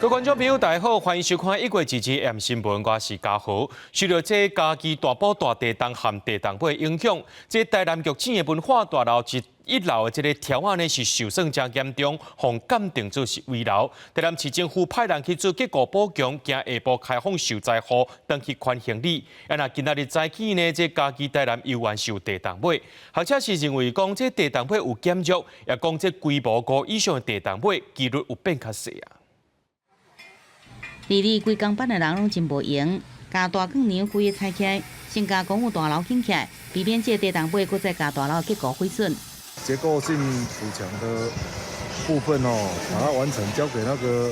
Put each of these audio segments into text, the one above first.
位觀眾朋友，大家好，歡迎收看一月二二 M 新聞，我是嘉豪。受著這嘉義大埔大地動和地動尾影響，這台南玉井的文化大樓一樓的這个柱仔呢是受損誠嚴重，予鑑定做是危樓。台南市政府派人去做結構補強，驚下晡開放受災戶轉去還行李。啊，若今仔日早起呢，這嘉義台南猶原受地動尾，學者是認為講這地動尾有減弱，也講這規模五以上的地動尾幾率有變較細啊。離離規工班的人攏真無閒，共大鋼梁規个拆起來，先共公務大樓緊起來，避免這個地動尾閣再共大樓結構毀損。結構性補強的部分哦，把它完成，交給那個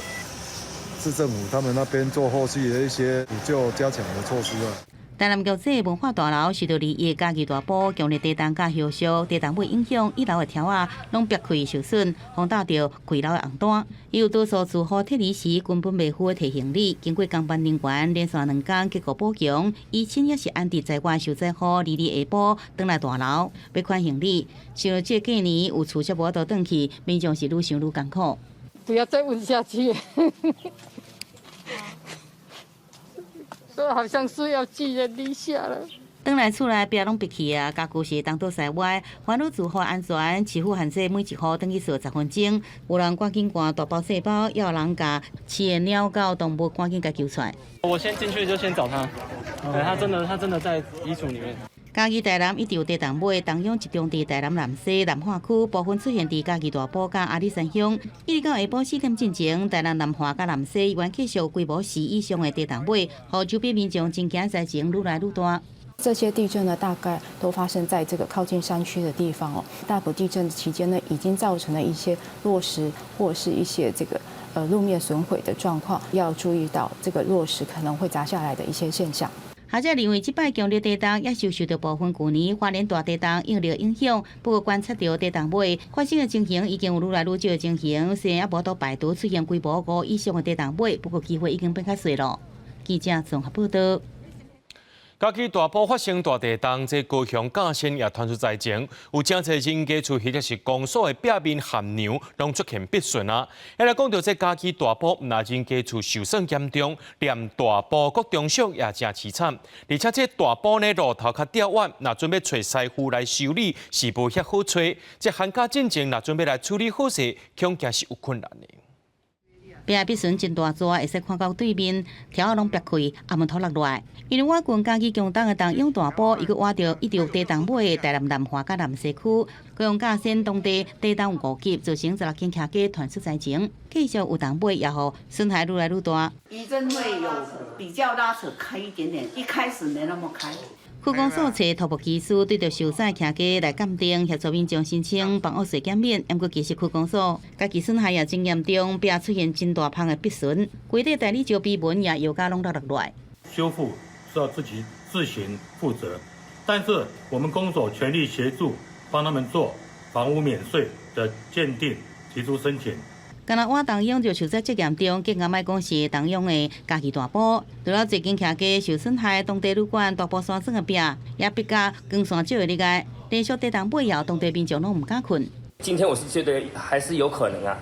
市政府他們那邊做後續的一些補救加強的措施啊。台南國際文化大樓受著二一嘉義大埔強烈地動佮後續地動尾影響，一樓的柱仔攏煏開受損，風打著跪樓的紅單。有多數住戶撤離時根本袂赴提行李，經過工班人員連續兩工結構補強，遺親也是安置在外受災戶，二二下晡轉來大樓欲款行李。想著這過年有厝才無法度轉去，民眾是愈想愈艱苦。不要再問下去。好像是要寄人籬下了。轉來厝內壁攏煏去啊，家具是東倒西歪，煩惱住戶安全，市府限制每一戶轉去踅10分鐘。有人趕緊關大包細包，也有人共飼的貓狗動物趕緊共救出來。我先進去就先找他，他真的在衣櫥裡面。嘉義台南一直有地動尾，動央集中佇台南南勢南化區，部分出現佇嘉義大埔佮阿里山鄉。一直到下晡4點進前，台南南化佮南勢猶原繼續規模四以上的地動尾，予周邊民眾真驚災情愈來愈大。這些地震呢，大概都發生在這個靠近山區的地方哦。大埔地震期間呢，已經造成了一些落石或是一些這個路面損毀的狀況，要注意到這個落石可能會砸下來的一些現象。學者認為，這擺強烈地動也受受著部分舊年花蓮大地動應力影響。不過觀察著地動尾發生的情形已經有愈來愈少的情形，雖然猶無法度排除出現規模五以上的地動尾，不過機會已經變較細囉。記者綜合報道。嘉義大埔發生大地動，這高雄甲仙也傳出災情，有誠濟人家厝或者是公所的壁面和梁攏出現煏損啊。來講著這嘉義大埔，毋但人家厝受損嚴重，連大埔國中小也誠淒慘。而且這大埔呢路頭較吊遠，若準備揣師傅來修理是無遐好揣。這寒假進前若準備來處理好勢，恐驚是有困難的。壁煏損真大逝，會使看到對面柱仔攏煏開，阿門土落來。因為倚近嘉義強東的東涌大埔，伊閣倚著一直有地動尾的台南南化佮南勢區，高雄甲仙當地地動有五級，造成16間徛家傳出災情，繼續有動尾，也予損害愈來愈大。餘震會有比較拉扯開一點點，一開始沒那麼開。區公所揣土木技師對著受災徛家來鑑定，協助民眾申請房屋稅減免。毋過其實區公所家己損害也真嚴重，壁出現真大芳的煏損，規塊大理石碑文也搖甲攏落落來。修復是要自己自行負責，但是我們公所全力協助，幫他們做房屋免稅的鑑定，提出申請。敢若倚東涌就受災最嚴重，更加莫講是東涌的嘉義大埔，除了這間徛家受損害，當地旅館大埔山莊的壁也煏甲光線照會入來，連續地動尾後，當地民眾攏毋敢睏。今天我是覺得還是有可能啊，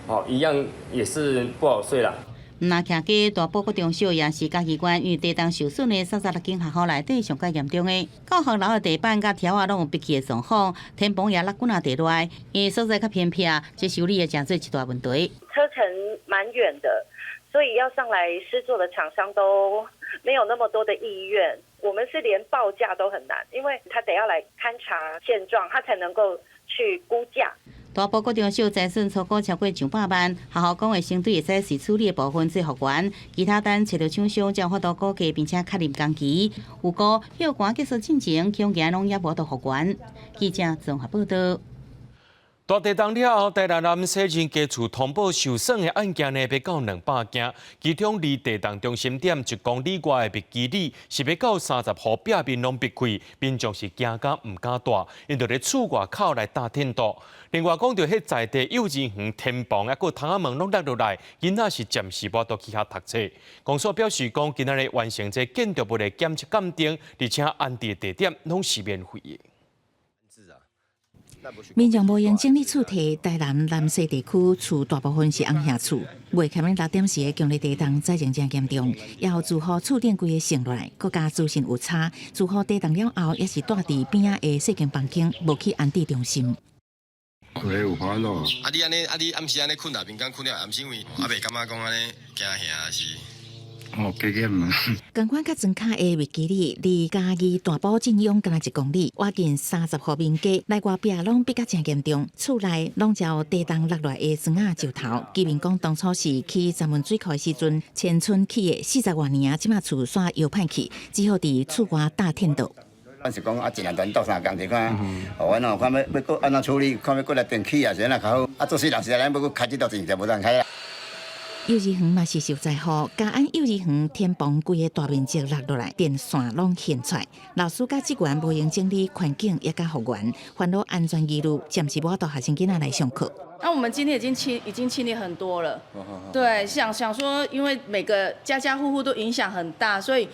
哦，一樣也是不好睡啦。毋但徛家大埔國中小也是嘉義縣因為地動受損的36間學校內底上較嚴重的，教學樓的地板佮柱仔攏有煏去的狀況，天棚也落滾仔地來，因為所在較偏僻，這修理會成做一大問題。車程蠻遠的，所以要上來施作的廠商都沒有那麼多的意願。我們是連報價都很難，因為他得要來勘察現狀，他才能夠去估價。大埔國中小災損粗估超過上百萬，學校講會先對會使隨處理的部分做復原，其他等揣著廠商才有法度估價，並且確認工期。預估休館結束進前，恐驚攏猶無法度復原。記者綜合報道。大地動了後，台南南勢人家厝通報受損的案件呢，欲到200件，其中離地動中心點1公里外的麥基里，是欲到30戶壁面攏煏開，民眾是驚甲毋敢蹛，𪜶就佇厝外口來搭天桌。另外講著彼在地幼稚園天棚抑閣窗仔門攏落落來，囡仔是暫時無法度去遐讀冊。公所表示講，今仔日完成這建築物的檢測鑑定，而且安置的地點攏是免費的。民眾無閒整理厝體，台南南勢地區厝大部分是紅瓦厝，袂堪6點時的強烈地動災情誠嚴重，也予住戶厝頂規个陷落來，閣加資訊有差，住戶地動了後也是蹛佇邊仔的細間房間，無去安置中心。對，有煩惱。啊！你按呢？啊！你暗時按呢睏內面，敢睏了暗時，因為猶袂感覺講按呢驚嚇是。哦，加減啊。仝款較莊跤的麥基里，離嘉義大埔鎮勇敢若1公里，倚近30戶民家，內外壁攏比較誠嚴重，厝內攏有地動落來的磚仔石頭。居民講，當初是起閘門水庫的時陣，遷村起的40外年啊，這馬厝煞搖歹去，只好佇厝外搭天桌。咱是講啊，一人單鬥相共，就看，哦，按怎看欲欲閣按怎處理，看欲閣來電起啊，是按怎較好。啊，做事人實在咱欲閣開這道錢就無通開啦。幼兒園嘛是受災戶，嘉安幼兒園天棚規个大面積落落來，電線攏現出來。老師佮職員無閒整理環境，也佮復原，煩惱安全疑慮，暫時無法度予學生囡仔來上課。那我們今天已經清理很多了，對，想想說，因為每個家家戶戶都影響很大，所以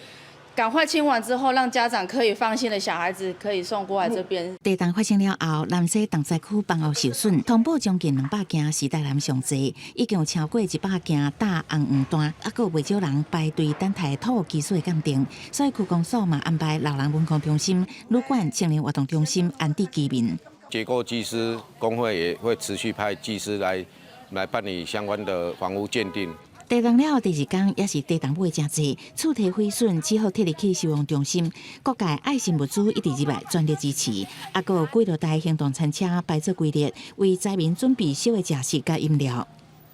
趕快清完之後，讓家長可以放心的小孩子可以送過來這邊。地動發生了後，南勢重災區房屋受損，通報將近200間是台南上濟，已經有超過100間打紅黃單，猶閣有袂少人排隊等待土木技師的鑑定，所以區公所嘛安排老人文康中心、旅館、青年活動中心安置居民。結構技師公會也會持續派技師來辦理相關的房屋鑑定。地動了後第二工也是地動尾誠濟，厝體毀損，只好撤入去收容中心。各界愛心物資一直入來，全力支持。猶閣有幾落台行動餐車排做規列，為災民準備燒的食食佮飲料。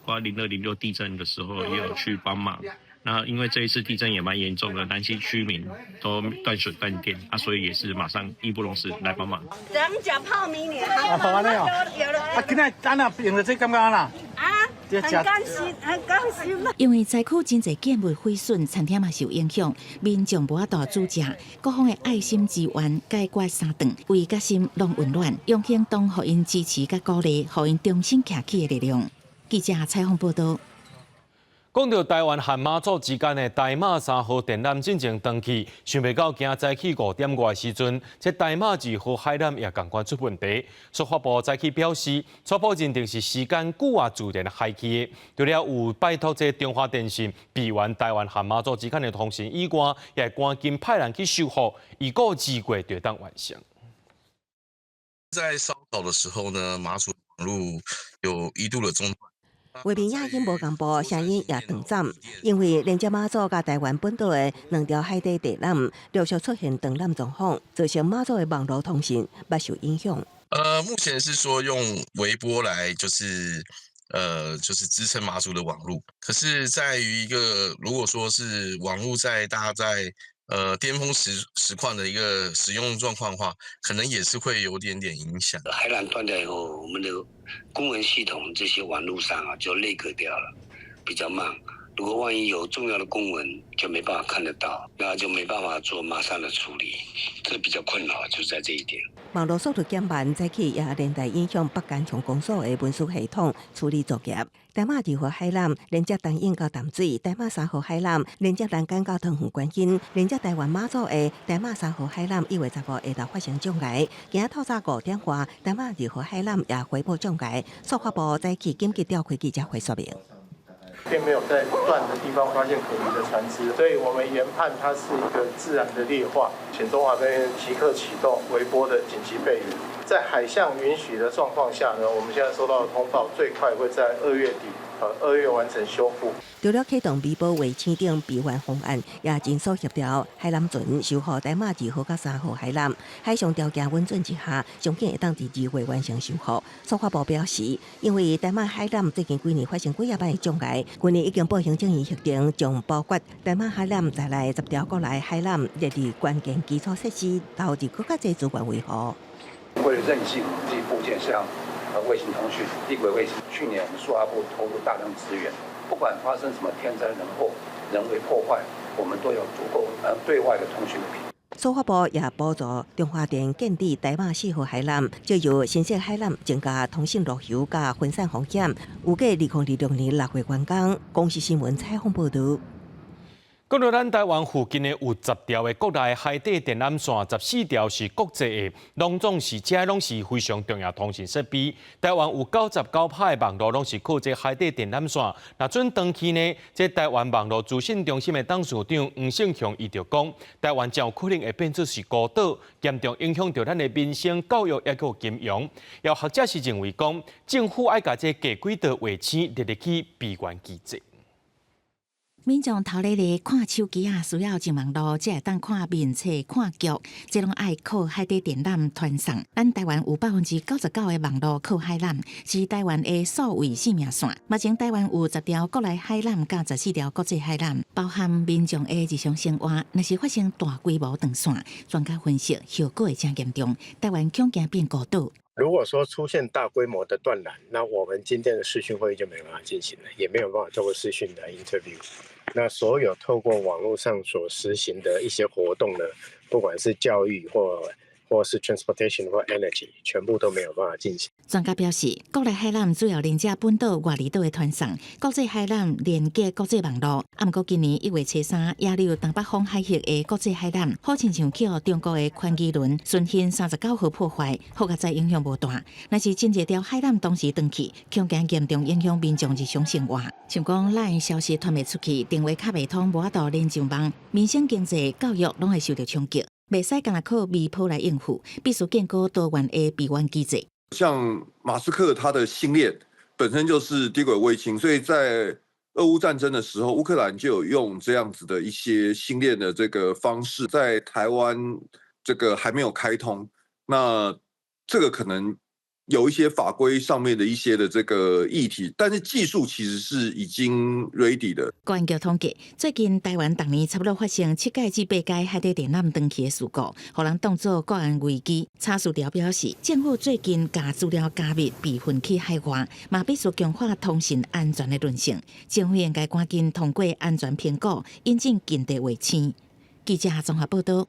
包括0206地震的時候，也有去幫忙。那因為這一次地震也蠻嚴重的，南勢區民都斷水斷電，啊，所以也是馬上義不容辭來幫忙。咱食泡麵爾。啊，好按呢哦。啊，今仔咱若用著這感覺按怎？啊，很甘心，很高興。因為災區真濟建物毀損，餐廳嘛受影響，民眾無法度煮食，各方的愛心支援解決三頓，胃佮心攏溫暖，用行動予𪜶支持佮鼓勵，予𪜶重新徛起的力量。記者採訪報導。講到台灣和馬祖之間的台馬3號電纜進前斷去，想袂到今早起5點外時陣，這台馬2號海纜也仝款出問題。司法部早起表示，初步認定是時間久啊自然害去的。除了有拜託這中華電信備援台灣和馬祖之間的通訊以外，也趕緊派人去修復，預估2月就會當完成。在稍早的時候呢，馬祖網路有一度的中斷。畫面影音無同步，聲音也斷暫，因為連接馬祖佮台灣本島的兩條海底電纜陸續出現斷纜狀況，造成馬祖的網路通訊嘛受影響。目前是說用微波來，就是支撐馬祖的網路。可是，在於一個如果說是網路在大家在巔峰時況的一個使用狀況的話，可能也是會有點點影響。海纜斷掉以後，我們的公文系統這些網路上啊就 lag 掉了，比較慢。如果萬一有重要的公文，就沒辦法看得到，那就沒辦法做馬上的處理，這比較困擾，就在這一點。網路速度減慢，早起也連帶影響北竿鄉公所的文書系統處理作業。台馬2號海纜連接東引到淡水，台馬3號海纜連接南竿到桃園觀音，連接台灣馬祖的台馬3號海纜1月15下晝發生障礙，今仔透早5點外，台馬2號海纜也回報障礙，數發部早起緊急召開記者會說明。並沒有在斷的地方發現可疑的船隻，所以我們研判它是一個自然的劣化，請中華電即刻啟動微波的緊急備援。在海象允許的狀況下呢，我們現在收到的通報，最快會在2月底，2月完成修復。除了啟動微波衛星頂備援方案，也盡速協調海纜船修復台馬2號佮3號海纜。海上條件穩準之下，上緊會當佇2月完成修復。數發部表示，因為台馬海纜最近幾年發生幾仔擺障礙，去年已經報行政院核定，將包括台馬海纜在內10條國內海纜列入關鍵基礎設施，投入閣較濟資源維護。為了韌性，這些部件像衛星通訊、低軌衛星，去年我們數發部投入大量資源，不管發生什麼天災人禍、人為破壞，我們都有足夠對外的通訊的頻。數發部也補助中華電建置台馬4號海纜，藉由新設海纜增加通訊路由佮分散風險，預計2026年6月完工。公視新聞採訪報導。講到咱台灣附近的有10條的國內海底電纜線，14條是國際的，攏總是這攏是非常重要通訊設備。台灣有99%的網路攏是靠這海底電纜線。若準斷去呢，這台灣網路資訊中心的董事長黃勝雄伊就講，台灣真有可能會變做是孤島，嚴重影響著咱的民生、教育抑閣金融。有學者是認為講，政府愛共這低軌道衛星列入去備援機制。民眾頭日日看手機仔，需要上網路，才會當看面冊、看劇，這攏愛靠海底電纜傳送。咱台灣有99%的網路靠海纜，是台灣的數位生命線。目前台灣有十條國內海纜佮14條國際海纜，包含民眾的日常生活，若是發生大規模斷線，專家分析後果會誠嚴重，台灣恐驚變孤島。如果說出現大規模的斷纜，那我們今天的視訊會議就沒辦法進行了，也沒有辦法透過視訊來 interview。那所有透過網絡上所實行的一些活動呢，不管是教育或是 transportation 或 energy，全部都沒有辦法進行。專家表示，國內海纜主要連接本島外離島的傳送，國際海纜連接國際網路。啊，毋過今年1月初3，野柳東北方海域的國際海纜，好親像予中國的寬機輪巡天39號破壞，好佳哉影響無大。若是真濟條海纜同時斷去，恐驚嚴重影響民眾日常生活。像講 LINE 消息傳袂出去，電話卡袂通，無法度連上網，民生經濟、教育攏會受著衝擊。袂使干焦靠微波來應付，必須建構多元的備援機制。像馬斯克他的星鏈本身就是低軌衛星，所以在俄烏戰爭的時候，烏克蘭就有用這樣子的一些星鏈的這個方式，在台灣這個還沒有開通，那這個可能有一些法規上面的一些的這個議題，但是技術其實是已經 ready 的。國安局統計，最近台灣逐年差不多發生7屆至8屆海底電纜斷去的事故，予人當做國安危機。查事條表示，政府最近共資料加密備份去海外，嘛必須強化通訊安全的韌性。政府應該趕緊通過安全評估，引進近地衛星。記者綜合報道。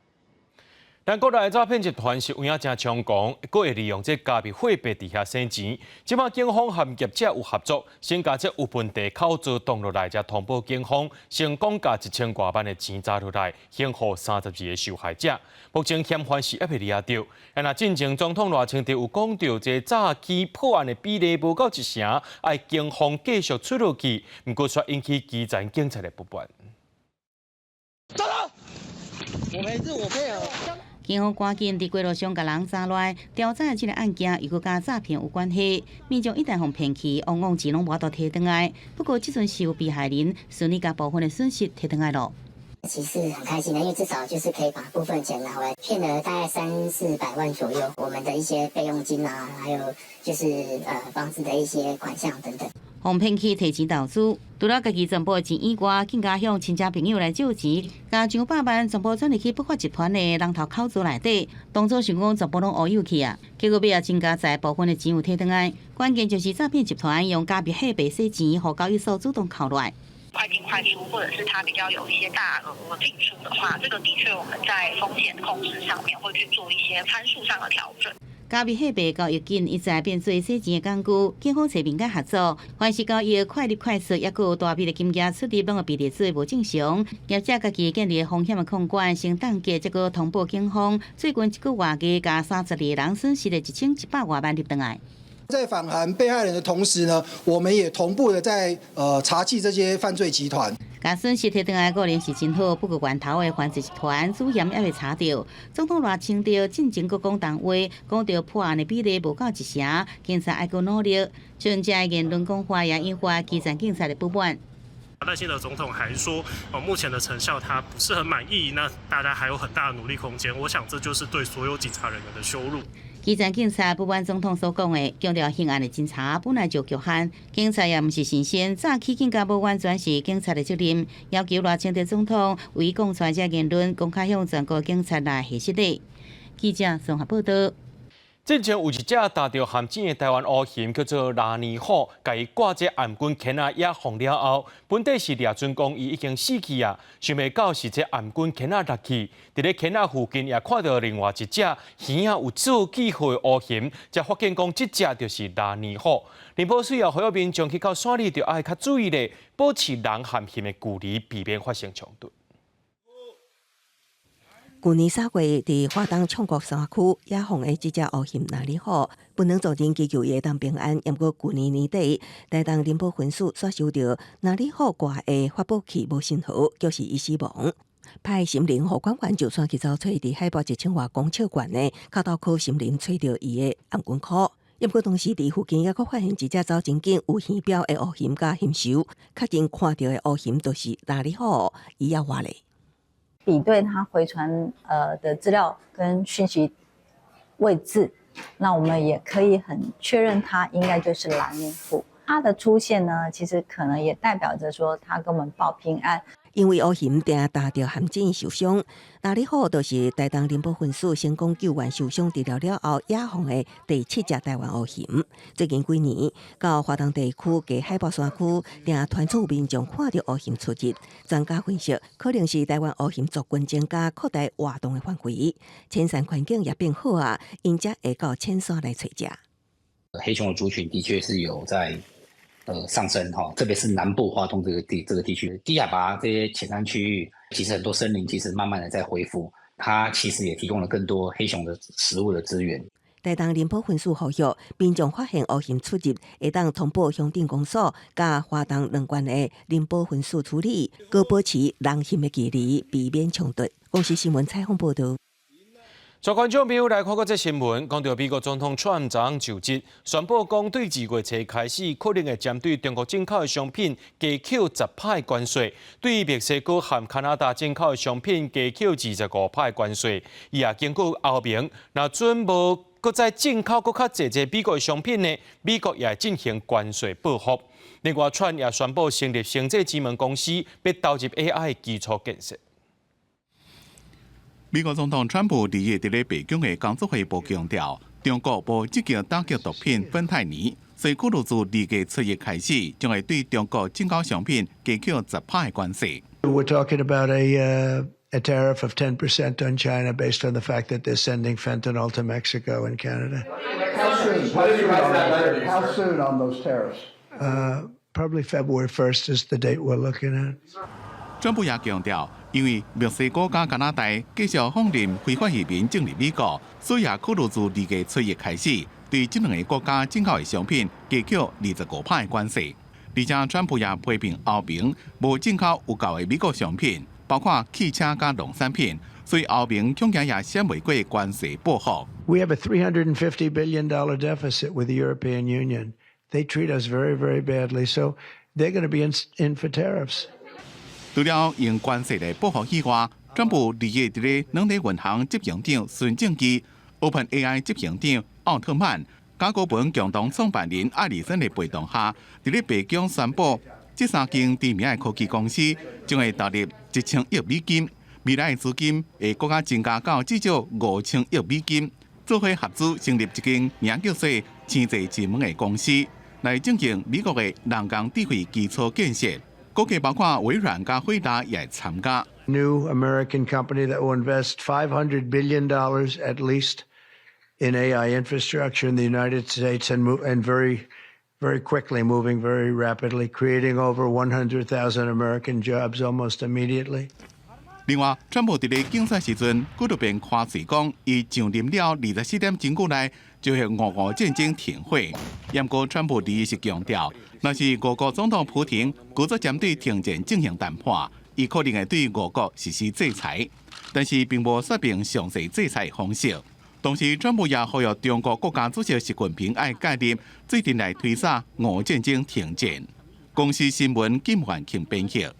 咱國內詐騙集團是有影誠猖狂，閣會利用這加密貨幣佇遐洗錢。這擺警方和業者有合作，先共這有問題口座擋落來，才通報警方，成功共1000外萬的錢詐落來，還予32個受害者。目前嫌犯是猶未掠著。啊，若進前總統賴清德有講著，這詐欺破案的比例無夠一成，愛警方繼續出落去，毋過卻引起基層警察的不滿。走，我沒事，我配合。警方趕緊佇街路上共人查來調查這个案件，又閣佮詐騙有關係。民眾一旦予騙去，往往錢攏無法度提轉來。不過這陣是有被害人順利共部分的損失提轉來囉。其實很開心的，因為至少就是可以把部分錢拿回來，騙了大概三四百萬左右，我們的一些備用金啊，還有就是房子的一些款項等等。予騙去提錢投資，除了家己全部的錢以外，更加向親戚朋友來借錢，共上百萬全部轉入去不法集團的人頭口座內底，當作想講全部攏烏有去啊！結果尾仔真佳哉部分的錢有提轉來，關鍵就是詐騙集團用加密貨幣洗錢，予交易所主動扣落來。快進快出，或者是它比較有一些大額進出的話，這個的確我們在風險控制上面會去做一些參數上的調整。加密貨幣交易緊一再變做洗錢的工具，警方揣民間合作，凡是交易快入快出，抑閣有大筆的金額出入，攏會被列做無正常。業者家己建立風險的控管，先凍結，再閣通報警方。最近一個月計共32個人損失了1100外萬入轉來。在返還被害人的同時呢，我們也同步的在查緝這些犯罪集團。共損失提轉來固然是真好，不過源頭的犯罪集團主嫌猶未查著。總統賴清德進前閣講重話，講著破案的比例無夠一成，警察愛閣努力。像這言論講話也引發基層警察的不滿。賴清德總統還說，哦，目前的成效他不是很滿意，那大家還有很大的努力空間。我想這就是對所有警察人員的羞辱。基層警察不滿總統所講的，強調刑案的偵查本來就局限，警察也毋是神仙，早起更加無完全是警察的責任，要求賴清德總統為講出這言論，公開向全國警察來賀失禮。記者綜合報道。進前有一隻踏著陷阱的台灣烏熊，叫做拉尼虎，共伊掛這頷頸鉗仔野放了後，本底是掠準講伊已經死去啊，想袂到是這頷頸鉗仔落去，佇咧鉗仔附近也看著另外一隻耳仔有做記號的烏熊，才發現講這隻就是拉尼虎。林寶水也呼籲民眾去到山裡，就愛較注意咧，保持人和熊的距離，避免發生衝突。舊年3月，佇花東唱國山區野放的這隻烏熊藍里虎，本能做人祈求伊會當平安。毋過舊年年底，台東林保分署煞收著藍里虎掛的發報器無信號，表示伊死亡。派森林護管員就煞去走揣佇海拔1000外公尺懸的跤頭溪森林揣著伊的頷頸箍。毋過當時佇附近猶閣發現一隻走真緊有耳標的烏熊佮熊獸，確認看著的烏熊就是藍里虎，伊猶活咧。比對他回傳的資料跟訊息位置，那我們也可以很確認，他應該就是藍里虎。它的出現呢，其實可能也代表着說，他跟我們報平安。因為烏熊定踏著陷阱受傷，藍里虎就是台東林保分署成功救援受傷治療了後野放的第七隻台灣烏熊。最近幾年，到花東地區低海拔山區，定傳出民眾看著烏熊出入。專家分析，可能是台灣烏熊族群增加擴大活動的範圍，淺山環境也變好啊，𪜶才會到淺山來揣食。黑熊的族群的確是有在上升哈，特別是南部花東這個地區，低海拔這些淺山區域，其實很多森林其實慢慢的在恢復，它其實也提供了更多黑熊的食物的資源。台東林保分署呼籲民眾發現烏熊出入，會當通報鄉鎮公所，佮花東兩縣的林保分署處理，閣保持人熊的距離，避免衝突。公視新聞採訪報導。帶觀眾朋友來看閣這新聞，講著美國總統川普昨昏就職，宣布講對2月初開始，可能會針對中國進口的商品加扣10%的關稅，對墨西哥和加拿大進口的商品加扣25%的關稅。伊也警告歐盟，若準無閣再進口閣較濟濟美國的商品呢，美國也會進行關稅報復。另外，川也宣布成立星際之門公司，欲投入 AI 基礎建設。美國總統川普二日佇咧白宮的工作匯報強調，中國無積極打擊毒品芬太尼，所以考慮自2月初1開始，將會對中國進口商品加扣10%的關稅。 We're talking about a tariff of 10% on China based on the fact that they're sending fentanyl to Mexico and Canada. How soon? How soon on those tariffs? Probably February 1st is the date we're looking at. 川普也強調，因為墨西哥佮加拿大繼續放任非法移民進入美國，所以也考慮自2月初1開始，對這兩个國家進口的商品加扣25%的關稅。而且，川普也批評歐盟無進口有夠的美國商品，包括汽車佮農產品，所以歐盟恐驚也閃袂過關稅報復。 We have a $350 billion deficit with the European Union. They treat us very, very badly, so they're going to be in for tariffs. 除了用關稅來報復以外，川普二日佇咧軟體銀行執行長孫正義、OpenAI 執行長奧特曼、佮高本共同創辦人艾利森的陪同下，佇咧白宮宣布，這三間知名的科技公司將會投入1000億美金，未來的資金會閣較增加到至少5000億美金，做伙合資成立一間名叫做星際之門的公司，來進行美國的人工智慧基礎建設。估計包括微軟佮輝達也會參加。 New American company that will invest $500 billion at least in AI infrastructure in the United States and move, and very, very quickly moving very rapidly, creating over 100,000 American jobs almost immediately. 另外，川普佇咧競選時陣，閣就變誇喙講，伊上任了24點鐘內就會俄烏戰爭停火。毋過，川普二日是強調，若是俄國總統普廷閣再針對停戰進行談判，伊可能會對俄國實施制裁，但是並無說明詳細制裁方式。同時，川普也呼籲中國國家主席習近平愛介入，做陣來推捒俄烏戰爭停戰。公視新聞金萬慶編譯。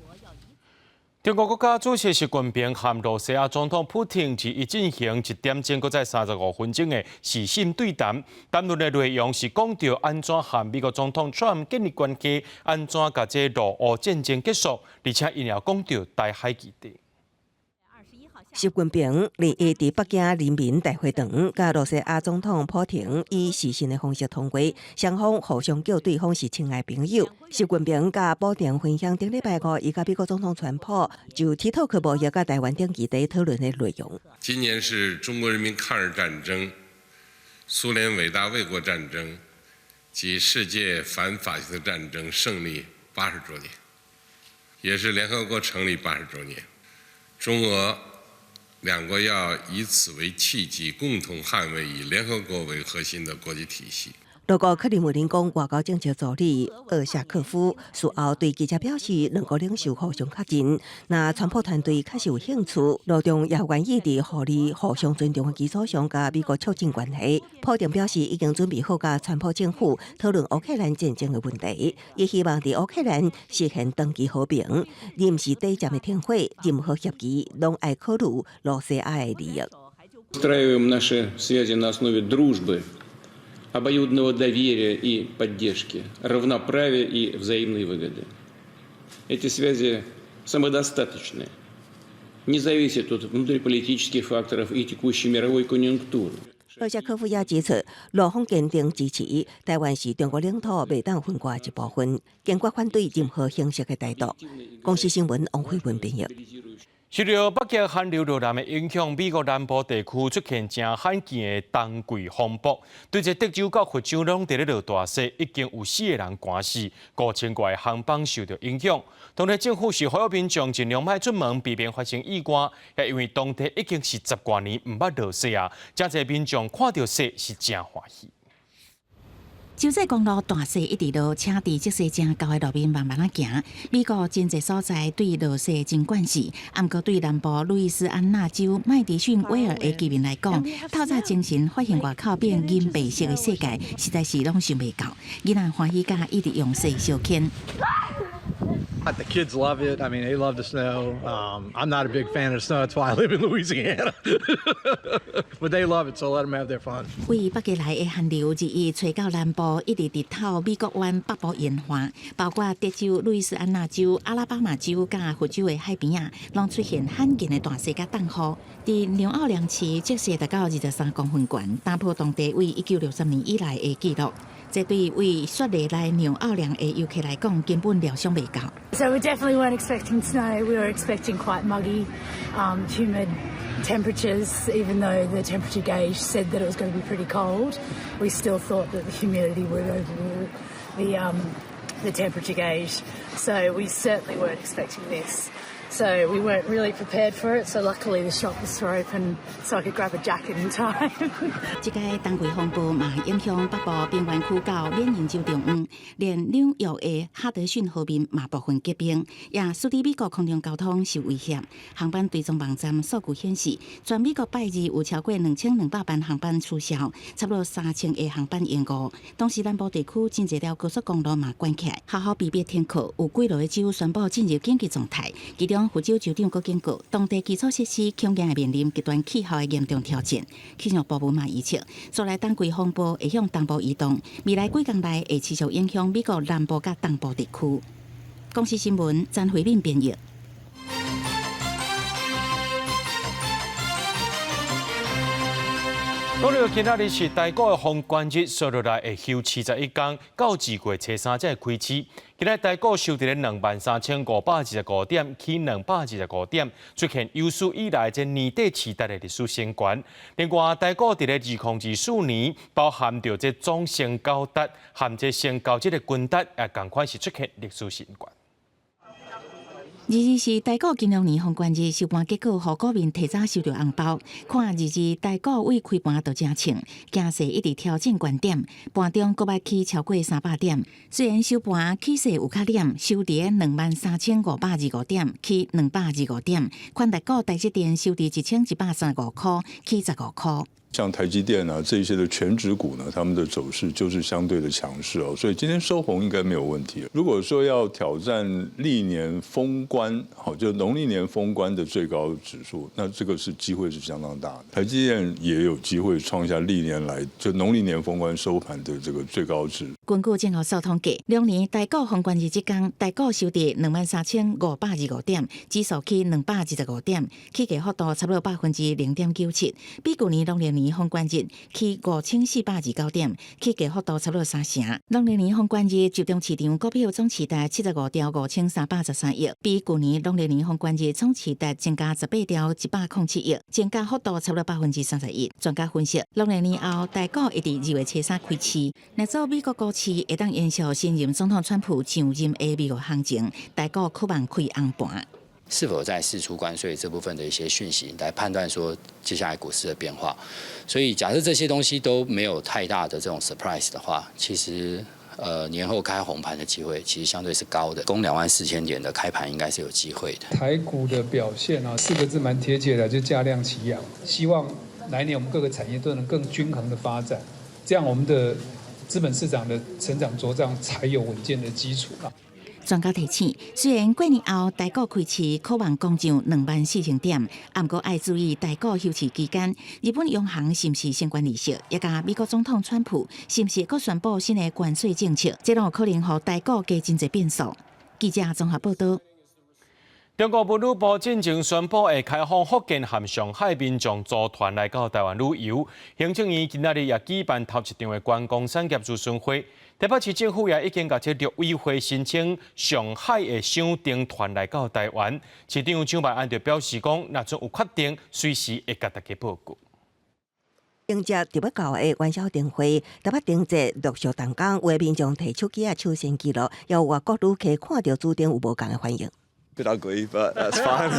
中國國家主席習近平和羅西亞總統普廷二日進行1點鐘閣再35分鐘的視訊對談，談論的內容是講著按怎和美國總統川普建立關係，按怎共這俄烏戰爭結束，而且𪜶也講著台海議題。習近平二日佇北京人民大會堂，佮羅西亞總統普廷以視訊的方式通話，雙方互相叫對方是親愛朋友。習近平佮普廷分享頂禮拜五，伊佮美國總統川普就 TikTok 貿易佮台灣等議題討論的內容。今年是中國人民抗日戰爭、蘇聯偉大衛國戰爭及世界反法西斯戰爭勝利80週年，也是聯合國成立80週年。中俄兩兩國要以此為契機，共同捍衛以聯合國為核心的國際體系。俄國克里姆林宮外交政策助理奧沙科夫事後對記者表示，兩國領袖互相確認，若川普團隊確實有興趣，俄中也願意佇互利、互相尊重的基礎上，佮美國促進關係。普丁表示已經準備好佮川普政府討論烏克蘭戰爭的問題，伊希望佇烏克蘭實現長期和平，而毋是短暫的停火。任何協議攏愛考慮露西亞的利益。 Выстраиваем наши связи на основе дружбы, обоюдного доверия и поддержки, равноправия и взаимной выгоды. Эти связи самодостаточны, не зависят от внутриполитических факторов и текущей мировой конъюнктуры. 奧沙科夫也指出，俄方堅定支持臺灣是中國領土袂當分割的一部分，堅決反對任何形式的台獨。公視新聞王慧文編譯。受著北極寒流落南的影響，美國南部地區出現誠罕見的冬季風暴，對這德州到佛州攏佇咧落大雪，已經有四個人寒死，5000外個航班受著影響。當地政府是呼籲民眾盡量莫出門，避免發生意外。也因為當地已經是十外年毋捌落雪啊，誠濟民眾看著雪是誠歡喜。州際公路大雪一直落，車佇積雪誠厚的路面慢慢仔行。美國真濟所在對落雪真慣勢，毋過對南部路易斯安那州麥迪遜威爾的居民來講，透早清晨發現外口變銀白色的世界，實在是攏想袂到。囡仔歡喜甲一直用雪相牽。 The kids love it. I mean, they love the snow. I'm not a big fan of snow. That's why I live in Louisiana. But they love it, so let them have their fun. 對北極來的寒流日益吹到南部，一直直透美國灣北部沿岸，包括德州、路易斯安那州、阿拉巴馬州佮佛州的海邊仔，攏出現罕見的大雪佮凍雨。佇紐奧良市，積雪達到23公分懸，打破當地為1963年以來的紀錄。這對為雪梨來紐奧良的遊客來講，根本料想袂到。 So we definitely weren't expecting snow. We were expecting quite muggy, humid temperatures. Even though the temperature gauge said that it was going to be pretty cold, we still thought that the humidity would overrule the temperature gauge. So we certainly weren't expecting this. So we weren't really prepared for it. So luckily the shops were open, so I could grab a jacket in time. 這个冬季風暴嘛影響北部平原區到緬因州中央，連紐約的哈德遜河面嘛部分結冰，也使得美國空中交通受威脅。航班追蹤網站數據顯示，全美國拜二有超過2200班航班取消，差不多3000個航班延誤。同時，南部地區真濟條高速公路嘛關起來，學校被迫停課，有幾落個州宣布進入緊急狀態。其中，佛州州長閣警告，當地基礎設施恐驚會面臨極端氣候的嚴重挑戰。氣象部門嘛預測，紲來冬季風暴會向東部移動，未來幾工內會持續影響美國南部佮東部地區。公視新聞詹慧敏編譯。講著今仔日是台股的封關日，紲落來會休市11工，到2月初3才會開市。今仔台股收佇咧23,525點，起225點，出現有史以來這年底市值的歷史新高。另外，台股佇咧2024年，包含著這總成交值和這成交這个均值，也仝款是出現歷史新高。22是台股金龍年封關日，收盤結果，予股民提早收著紅包。看22台股對開盤就誠衝，驚勢一直挑戰懸點，盤中閣欲起超過300點。雖然收盤起勢有較踮，收佇23,525點，起225點。寬大股台積電收佇1135箍，起15箍。像台積電啊這些的權值股呢，他們的走勢就是相對的強勢哦，所以今天收紅應該沒有問題。如果說要挑戰歷年封關，好，就農曆年封關的最高指數，那這個是機會是相當大的。台積電也有機會創下歷年來就農曆年封關收盤的這個最高值。根據證交所統計，龍年台股封關日這工，台股收佇23,525點，指數起225點，起價幅度差不多0.97%，比舊年農曆年封關日起5429點，起價幅度差不多3成。農曆年封關日集中市場股票總市值75兆5313億，比舊年農曆年封關日總市值增加18兆107億，增加幅度差不多31%。專家分析，農曆年後台股會佇2月初3開市，若做美國股市會當延續新任總統川普上任的美國行情，台股可望開紅盤。是否在釋出關稅這部分的一些訊息，來判斷說接下來股市的變化。所以假設這些東西都沒有太大的這種 surprise 的話，其實年後開紅盤的機會其實相對是高的，攻24,000點的開盤應該是有機會的。台股的表現啊，四個字蠻貼切的，就價量齊揚。希望來年我們各個產業都能更均衡的發展，這樣我們的資本市場的成長茁壯才有穩健的基礎啊。專家提醒，雖然過年後台股開市可望攻上24,000點，毋過愛注意台股休市期間，日本央行是毋是升懸利息，也佮美國總統川普是毋是閣宣布新的關稅政策，這攏有可能予台股加真濟變數。記者綜合報道。中國文旅部進前宣布會開放福建和上海民眾組團來到台灣旅遊。行政院今仔日也舉辦頭一場的觀光產業諮詢會。台北市政府也已經共這陸委會申請上海的商登團來到台灣。市長蔣萬安就表示講，若陣有確定，隨時會共大家報告。迎接特別到的元宵燈會，台北燈節陸續動工，有民眾提手機仔搶先記錄，有外國旅客看著主燈有無仝的反應。 Bit ugly, but that's fine.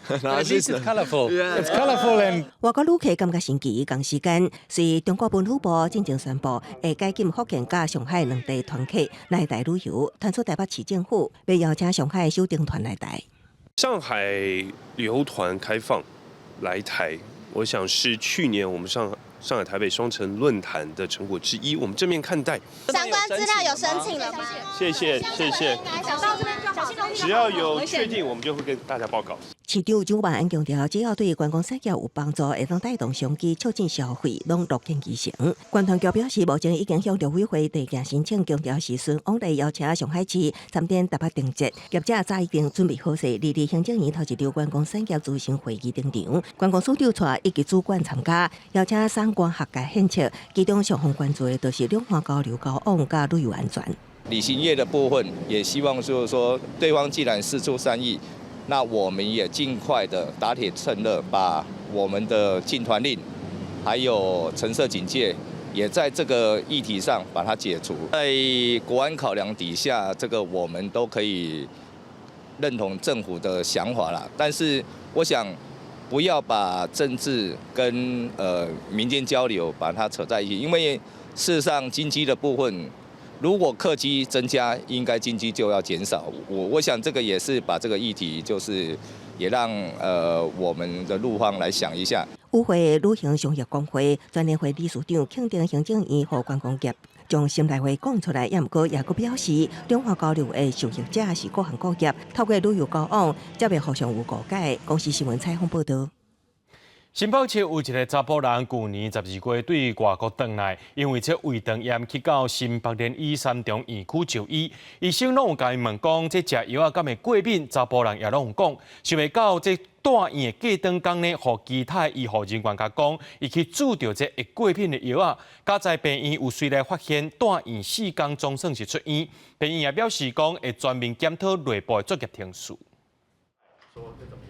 At least it's colorful. It's colorful and 外國旅客感覺神奇，仝時間，隨中國文旅部進前宣布，會解禁福建佮上海兩地團客來台旅遊，傳出台北市政府欲邀請上海首登團來台。上海旅遊團開放來台，我想是去年我們上海台北雙城論壇的成果之一，我們正面看待。相關資料有申請了嗎？謝謝謝謝。只要有確定，我們就會跟大家報告。市長蔣萬安強調，只要對觀光產業有幫助，會當帶動商機、促進消費，攏樂見其成。觀團局表示，目前已經向陸委會遞件申請，強調是循往例邀請上海市參展台北燈節，業者早已經準備好勢，蒞佇行政院頭一場觀光產業諮詢會議登場，觀光署長帶以及主管參加，邀請產官學界獻策，其中雙方關注的就是兩岸交流交往佮旅遊安全。旅行業的部分也希望就是說，對方既然釋出善意，那我們也盡快的打鐵趁熱，把我們的禁團令，還有橙色警戒，也在這個議題上把它解除。在國安考量底下，這個我們都可以認同政府的想法啦。但是我想，不要把政治跟民間交流把它扯在一起，因為事實上經濟的部分。如果客機增加，應該經濟就要減少。我想這個也是把這個議題，就是也讓我們的陸方來想一下。與會旅行商業公會全聯會理事長肯定行政院予觀光業將心內話講出來，也毋過也閣表示，兩岸交流的受益者是各行各業，透過旅遊交往，才袂互相有誤解。公視新聞採訪報道。新北市有一个查埔人，舊年12月對外國轉來，因為這胃腸炎去到新北聯醫三重院區就醫，醫生攏有共伊問講，這食藥仔敢會過敏？查埔人也攏有講，想袂到這蹛院的隔轉工呢，予其他醫護人員共講，伊去注著這會過敏的藥仔，佳哉病院有隨來發現，蹛院4工總算是出院，病院也表示講會全面檢討內部的作業程序。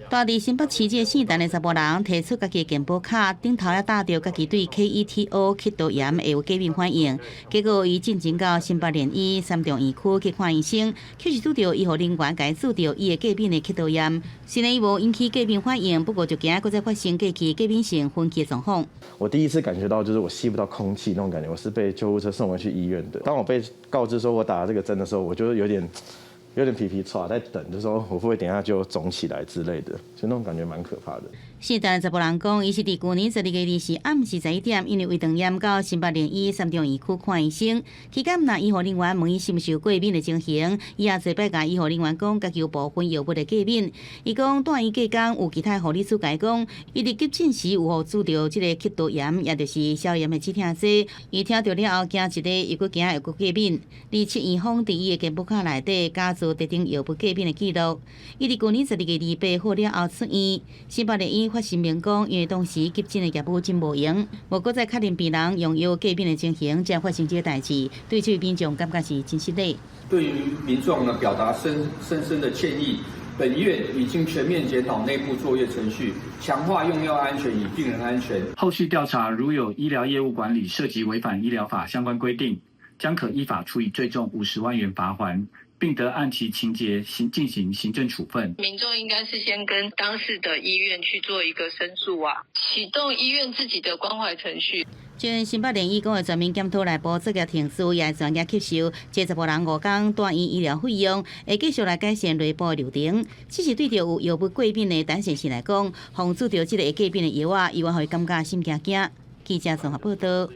蹛佇新北市這个姓陳的查埔人，提出家己的健保卡，頂頭也打著家己對 KETO 氣道炎會有過敏反應，結果伊進前到新北聯醫三重院區去看醫生，卻是拄著醫護人員共伊注著伊會過敏的氣道炎。雖然伊無引起過敏反應，不過就驚閣再發生過去過敏性昏去的狀況。我第一次感覺到就是我吸不到空氣那種感覺，我是被救護車送回去醫院的。當我被告知說我打了這個針的時候，我就有點皮皮剉在等，就說我會不會等下就腫起來之類的，就那種感覺蠻可怕的。姓陳查埔人講，伊是佇舊年12月24暗時11點，因為胃腸炎到新北聯醫三重院區看醫生。期間若醫護人員問伊是毋是有過敏的情形，伊也濟擺共醫護人員講，家己有部分藥物的過敏。伊講，蹛院隔工有其他護理師共伊講，伊佇急診時有予注著這个氣道炎，也就是消炎的止痛劑。伊聽著了後驚一个，又閣驚會閣過敏。而且院方佇伊的健保卡內底加做特定藥物過敏的記錄。伊佇舊年12月28好了後出院，新北聯醫發聲明講，因為當時急診的業務真無閒，無閣再確認病人用藥過敏的情形，才發生這个代誌，對這位民眾感覺是真失禮。對於民眾呢，表達深深深的歉意。本院已經全面檢討內部作業程序，強化用藥安全與病人安全。後續調查如有醫療業務管理涉及違反醫療法相關規定，將可依法處以最重50萬元罰鍰。並得按其情節行進行行政處分。民眾應該是先跟當事的醫院去做一個申訴啊，啟動醫院自己的關懷程序。前新北聯醫講的全面檢討內部作業程序也專業吸收，這10無人5工住院醫療費用，會繼續來改善內部的流程。只是對著有藥物過敏的陳先生來講，防止著這個會過敏的藥仔，猶原予伊感覺心驚驚。記者綜合報道。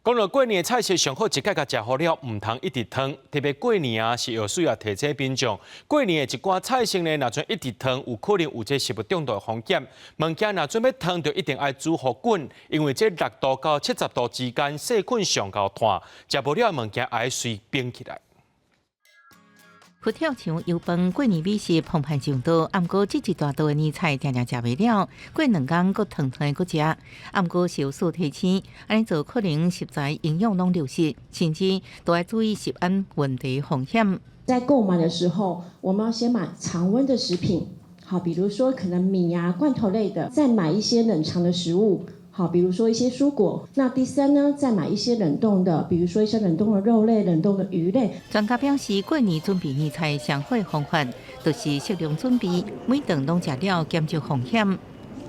講到過年的菜色上好一擺共食好了，毋通一直囥。特別過年啊，是有需要提醒民眾。過年的一寡菜色呢，若準一直囥，有可能有這食物中毒的風險。物件若準欲囥，就一定愛煮予滾，因為這6度到70度之間，細菌上𠢕炭，食無了的物件愛隨冰起來。佛跳牆油飯過年美食澎湃上桌，毋過這一大桌的年菜定定食袂了，過兩工閣騰騰的閣食，毋過獸醫提醒，按呢做可能食材營養攏流失，甚至都愛注意食安問題風險。在購買的時候，我們要先買常溫的食品，好，比如說可能米啊、罐頭類的，再買一些冷藏的食物。好，比如說一些蔬果。那第三呢，再買一些冷凍的，比如說一些冷凍的肉類、冷凍的魚類。專家表示，過年準備年菜上好的方法，就是適量準備，每頓攏食了，減少風險。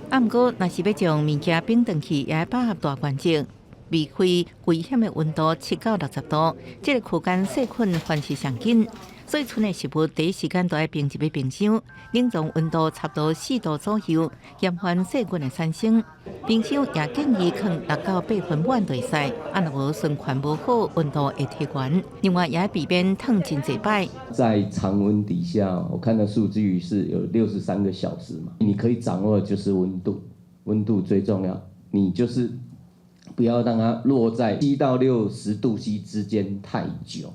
啊，毋過，若是欲將物件冰轉去，也愛把握大原則，避開危險的溫度7到60度，這個區間細菌繁殖上緊。所以，賰的食物第一時間都愛冰入去冰箱，冷藏溫度差不多4度左右，延緩細菌的產生。冰箱也建議囥6到8分滿就會使，啊，若無循環無好，溫度會提懸。另外，也愛避免燙真濟擺。在常溫底下，我看到數據是有63個小時嘛。你可以掌握的就是溫度，溫度最重要。你就是不要讓它落在7到60度 C 之間太久。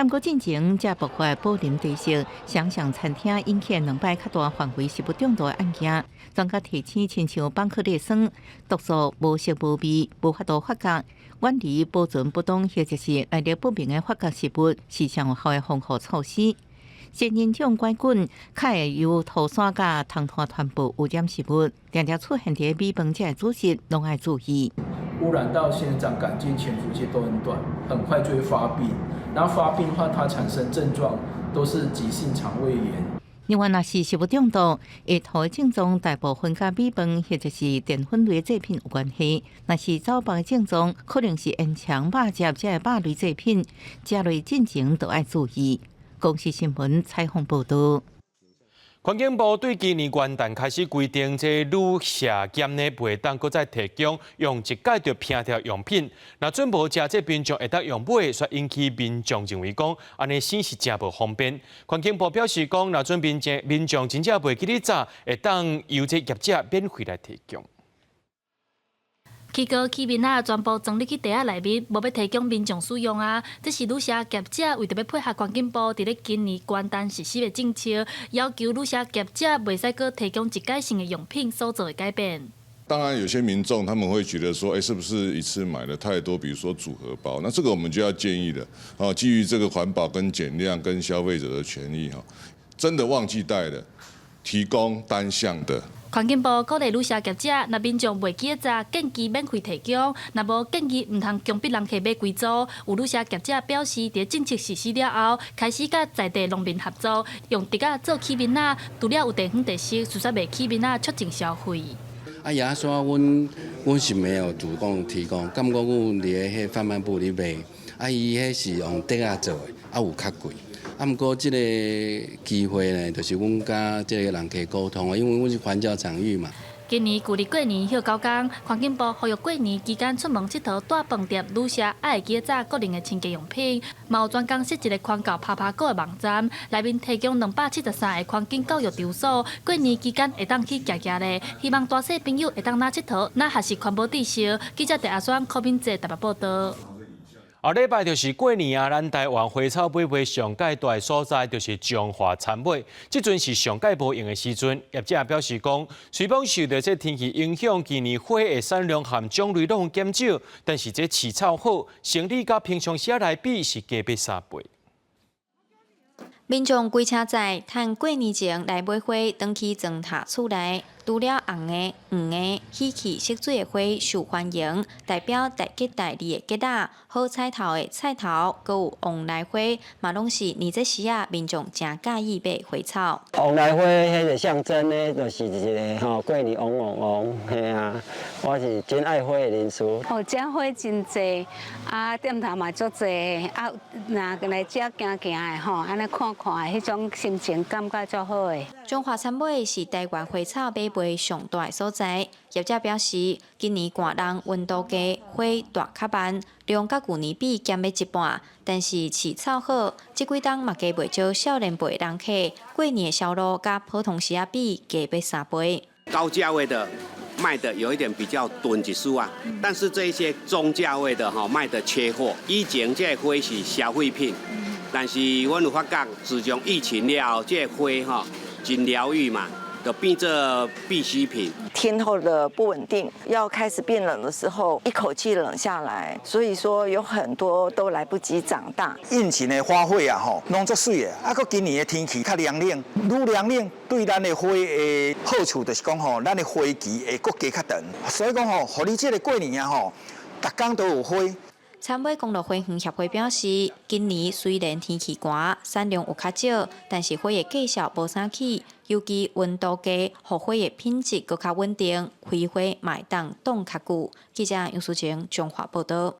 毋過進前才爆發寶林茶室雙上餐廳引起兩擺較大範圍食物中毒的案件，專家提醒，親像邦克利酸毒素無色無味，無法度發覺，遠離保存不當或者是來歷不明的發覺食物，是上有效的防護措施。仙人掌拐棍較會由塗沙佮蟲糞傳播污染食物，定定出現佇米飯這个主食，攏愛注意。污染到仙人掌桿菌潛伏期都很短，很快就會發病。然後發病的話，它產生症狀都是急性腸胃炎。另外，若是食物中毒，會吐的症狀大部分佮米飯或者是澱粉類製品有關係。若是走腹的症狀，可能是煙腸、肉汁這个肉類製品，食落進前都愛注意。公視新聞採訪報導。環境部對今年元旦開始規定，這旅社業呢袂當閣再提供用一擺就摒掉用品。若準無食這民眾會當用買，煞引起民眾認為講，按呢省是誠無方便。環境部表示講，若準民眾民眾真正袂記得紮，會當由這業者免費來提供。起高器皿仔全部裝入去袋仔內面，無欲提供民眾使用啊！這是旅社業者為著欲配合環境部佇咧今年元旦實施的政策，要求旅社業者袂使閣提供一改性的用品所做的改變。當然，有些民眾他們會覺得說，欸，是不是一次買了太多？比如說組合包，那這個我們就要建議了。啊，基於這個環保跟減量跟消費者的權益，哈，真的忘記帶的，提供單項的。環境部鼓勵旅社業者，若民眾袂記得紮，建議免費提供；若無建議毋通強迫人客買規組。有旅社業者表示，佇政策實施了後，開始佮在地農民合作，用竹仔做器皿仔，除了有地方特色，事實賣器皿仔促進消費。啊，牙刷，阮是沒有主動提供，敢講阮佇咧彼販賣部咧賣，啊，伊彼是用竹仔做的，啊有較貴。啊，毋過這個機會呢，就是阮佮這個人客溝通，因為阮是環教場域嘛。今年舊曆過年歇九工，環境部呼籲過年期間出門𨑨迌帶飯店、旅社愛會記得紮個人的清潔用品，嘛有專工設一個環教趴趴狗的網站，內面提供273個環境教育場所，過年期間會當去行行咧。希望大細朋友會當若𨑨迌，若學習環保知識。記者鄭阿雙、柯敏哲台北報道。後禮拜就是過年啊！咱台灣花草買賣上蓋大的所在就是彰化田尾，這陣是上蓋無閒的時陣。業者表示講，雖罔受著這天氣影響，今年花的產量和種類攏減少，但是這飼草好，生理佮平常時來比是加倍3倍。民眾規車載，趁過年前來買花，轉去莊塔厝內，除了紅的、黃的、喜氣色水的花受歡迎，代表大吉大利的桔仔、好彩頭的菜頭，閣有旺來花，嘛攏是年節時仔民眾誠佮意買的花草。旺來花彼個象徵呢，就是一個吼過年旺旺旺，嘿啊，我是真愛花的人士。哦，這花真濟，啊店頭嘛足濟，啊若來這行行的吼，按呢看看，彼種心情感覺足好的。中華餐尾是台灣花草買賣上大的所在。業者表示，今年寒冬溫度低，花大較慢，量佮舊年比減欲一半。但是飼草好，這幾冬嘛加袂少少年輩人客，過年的銷路佮普通時仔比加欲3倍。高價位的賣的有一點比較鈍一絲啊，但是這一些中價位的哈賣的缺貨。以前這個花是消費品，但是阮有發覺，自從疫情了後，這個花哈真療癒嘛，就變做必需品。天候的不穩定，要開始變冷的時候，一口氣冷下來，所以說有很多都來不及長大。應季的花卉啊，吼，攏足媠的，啊，閣今年的天氣較涼冷，愈涼冷對咱的花的好處就是講吼，咱的花期會閣加較長，所以講吼，予你這個過年啊吼，逐工都有花。杉尾公路花園協會表示，今年雖然天氣寒，產量有較少，但是花的價數無啥起，尤其溫度低，予花的品質閣較穩定，開花嘛會當擋較久。記者楊淑晴彰化報導。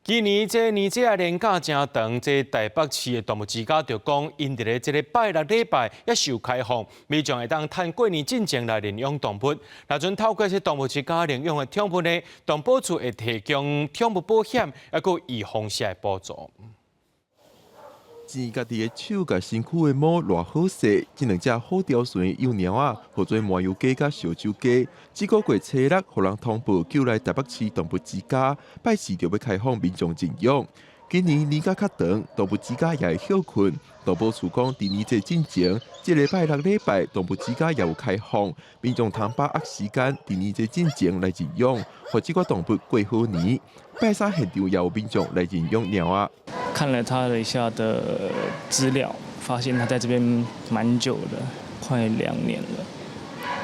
今年這年節仔連假誠長，這台北市的動物之家就講，𪜶佇咧這个拜六禮拜猶有開放，民眾會當趁過年進前來認養動物。若準透過這動物之家領養的寵物呢，動保處會提供寵物保險，猶閣預防射的補助。錢家己的手共身軀的毛偌好勢，這兩隻好刁順的幼貓仔，號做麻油雞佮燒酒雞。這個月初六，予人通報救來台北市動物之家，拜四就欲開放民眾認養。今年年假較長，動物之家也會歇睏。動保處講，佇年節進前，這个拜六禮拜動物之家也有開放，民眾通把握時間，佇年節進前來認養，予這寡動物過好年。拜三現場也有民眾來認養貓仔。看了他的一下的資料，發現他在這邊蠻久的，快2年了。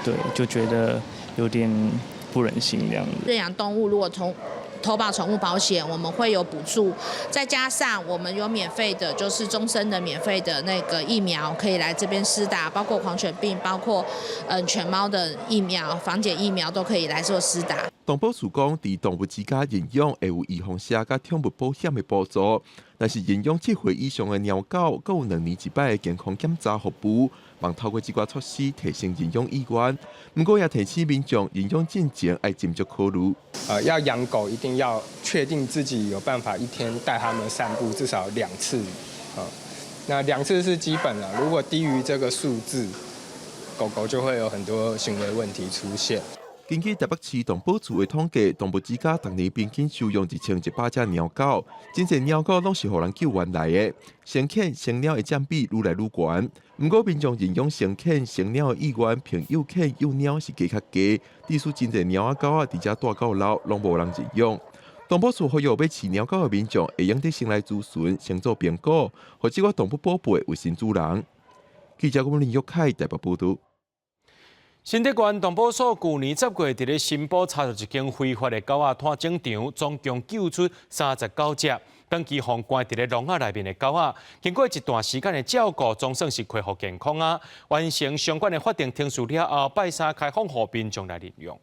對，就覺得有點不忍心這樣子。認養動物如果從投保寵物保險，我們會有補助，再加上我們有免費的，就是終身的免費的那個疫苗，可以來這邊施打，包括狂犬病，包括犬貓的疫苗、防癇疫苗都可以來做施打。動保處講，佇動物之家認養會有預防射佮寵物保險的補助，若是認養7歲以上的貓狗，閣有2年一擺的健康檢查服務，望透過這寡措施提升認養意願。毋過也提醒民眾認養進前愛斟酌考慮。要養狗一定要確定自己有辦法一天帶他們散步至少兩次，啊，那兩次是基本了。如果低於這個數字，狗狗就會有很多行為問題出現。根據台北市動保處的統計，動物之家逐年平均收養1100隻貓狗，真濟貓狗攏是予人救援來的。成犬、成貓的佔比愈來愈懸。毋過民眾認養成犬、成貓的意願，比幼犬、幼貓是加較低。致使真濟貓仔狗仔佇遮蹛到老，攏無人認養。動保處呼籲欲飼貓狗的民眾，會用得先來諮詢，先做評估，予這寡動物寶貝有新主人。記者郭林玉凱台北報導。新竹縣動保所舊年10月，佇咧新埔查著一間非法的狗仔湠種場，總共救出39隻，長期予關佇咧籠仔內面的狗仔，經過一段時間的照顧，總算是恢復健康啊！完成相關的法定程序了後，拜三開放予民眾來認養。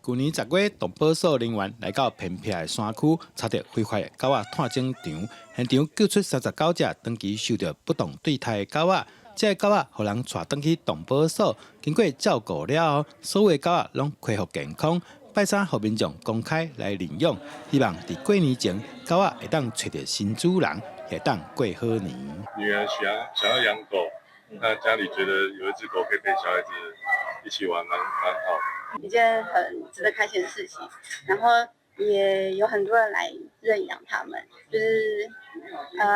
舊年10月，動保所人員來到偏僻的山區，查著非法的狗仔湠種場，現場救出39隻長期受著不當對待的狗仔。這个狗仔予人帶轉去動保所，經過照顧了後，所有的狗仔攏恢復健康。拜三予民眾公開來認養，希望佇過年前狗仔會當揣著新主人，會當過好年。女兒喜歡想要養狗，那家裡覺得有一隻狗可以陪小孩子一起玩，蠻好的。一件很值得開心的事情，然後也有很多人來認養他們，就是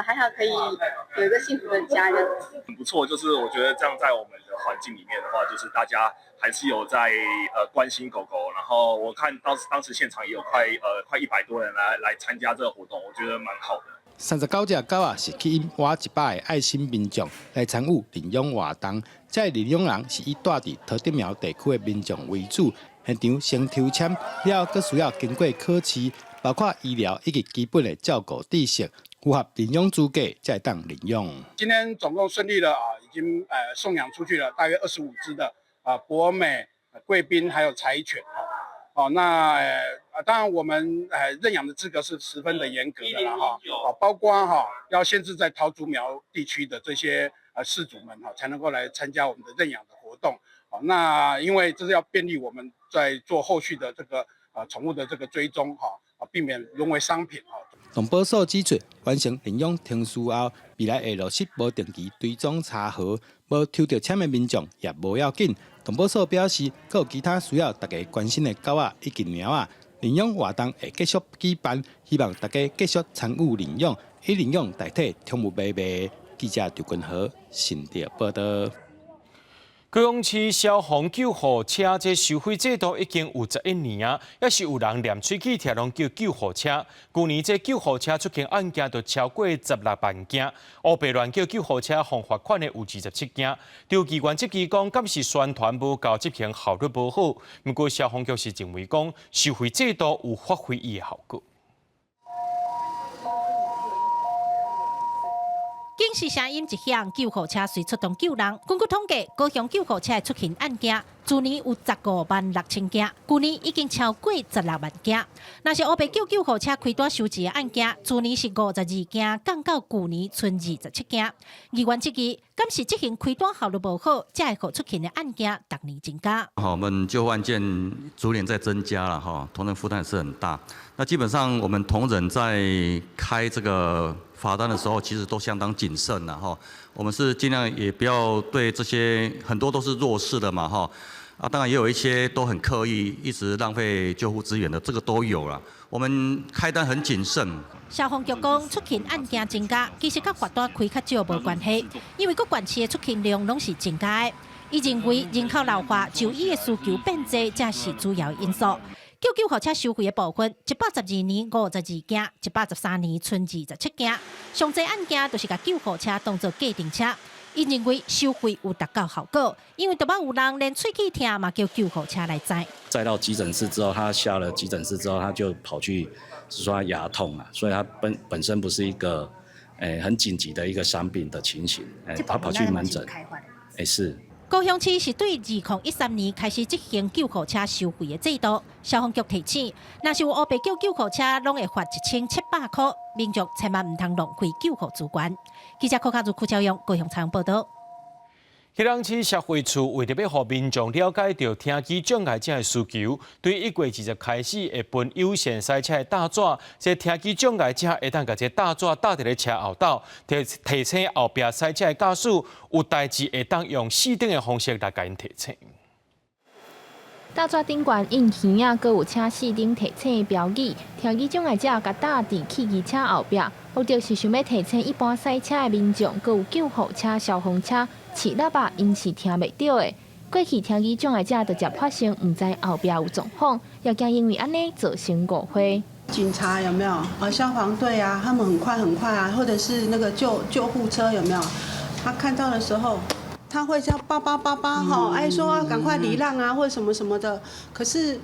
還好可以有一個幸福的家這樣子。很不錯，就是我覺得這樣在我們的環境裡面的話，就是大家還是有在關心狗狗，然後我看當時現場也有快100多人來參加這個活動，我覺得蠻好的。39隻狗仔是吸引倚100个愛心民眾來參與認養活動，這个認養人是以住佇桃竹苗地區的民眾為主。現場先抽籤了後，閣需要經過考試，包括醫療以及基本的照顧知識，符合認養資格才會當認養。今天總共順利了啊，已經送養出去了，大約25隻的啊博美、貴賓還有柴犬。哦，那當然我們認養的資格是十分的嚴格的啦，哈，包括哈要限制在桃竹苗地區的這些飼主們哈，才能夠來參加我們的認養的活動。哦，那因為這是要便利我們在做後續的這個寵物的這個追蹤哈，避免淪為商品哈。動保所指出，完成認養程序後，未來會落實無定期追蹤查核，無抽著籤的民眾也無要緊。動保所表示，閣有其他需要大家關心的狗仔以及貓仔，認養活動會繼續舉辦，希望大家繼續參與認養，以認養代替寵物買賣。記者劉君和新竹報導。高雄市消防救護車這收費制度已經有11年啊，猶是有人連喙齒疼攏叫救護車。舊年這救護車出勤案件就超過16萬件，烏白亂叫救護車予罰款的有27件。張議員質疑講，敢是宣傳無夠，執行效率無好。毋過消防局是認為講，收費制度有發揮伊的效果。警示聲音一響，救護車隨出動救人。根據統計，高雄救護車的出勤案件，去年有15萬6千件，舊年已經超過16萬件。若是烏白叫救護車開單收錢的案件，去年是52件，降到舊年賰27件。議員質疑，敢是執行開單效率無好，才會予出勤的案件逐年增加。好，我們救護案件逐年在增加了哈，同仁負擔也是很大。那基本上我們同仁在開這個罰單的時候，其實都相當謹慎啦哈。我們是盡量也不要對這些很多都是弱勢的嘛哈。啊，當然也有一些都很刻意，一直浪費救護資源的，這個都有啦。我們開單很謹慎。消防局講，出勤案件增加，其實佮罰單開較少無關係，因為各縣市的出勤量攏是增加的。伊認為人口老化、就醫的需求變濟，才是主要因素。叫救護車收費的部分，112年52件，113年賰27件。上濟案件就是共救護車當作計程車。伊認為收費有達到效果，因為都捌有人連喙齒疼嘛叫救護車來載。載到急診室之後，他下了急診室之後，他就跑去說他牙痛啊，所以他本身不是一個很緊急的一個傷病的情形，他跑去門診，是。高雄市是對2013年開始執行救護車收費的制度。消防局提醒，若是有烏白叫救護車，攏會罰1700箍，民眾千萬毋通浪費救護資源。記者柯卡如、柯昭勇高雄採訪報導。基隆市社會處為著欲予民眾了解著聽肌障礙者的需求，對1月20開始會分有線駛車的搭紙，這聽肌障礙者會當共這搭紙搭佇咧車後斗，提醒後壁駛車的駕駛有代誌會當用四等的方式來共𪜶提醒。搭紙頂懸印耳仔，閣有請四等提醒的標語，聽肌障礙者共搭佇汽機車後壁，目的是想欲提醒一般駛車的民眾，閣有救護車、消防車、揤喇叭，𪜶是聽袂著的。過去聽肌障礙者就常發生，毋知後壁有狀況，也驚因為按呢造成誤會。警察有沒有？啊，消防隊啊，他們很快很快啊，或者是那個救護車有沒有？他看到的時候，他會叫叭叭叭叭吼，哎說趕快禮讓啊，或者什麼什麼的。可是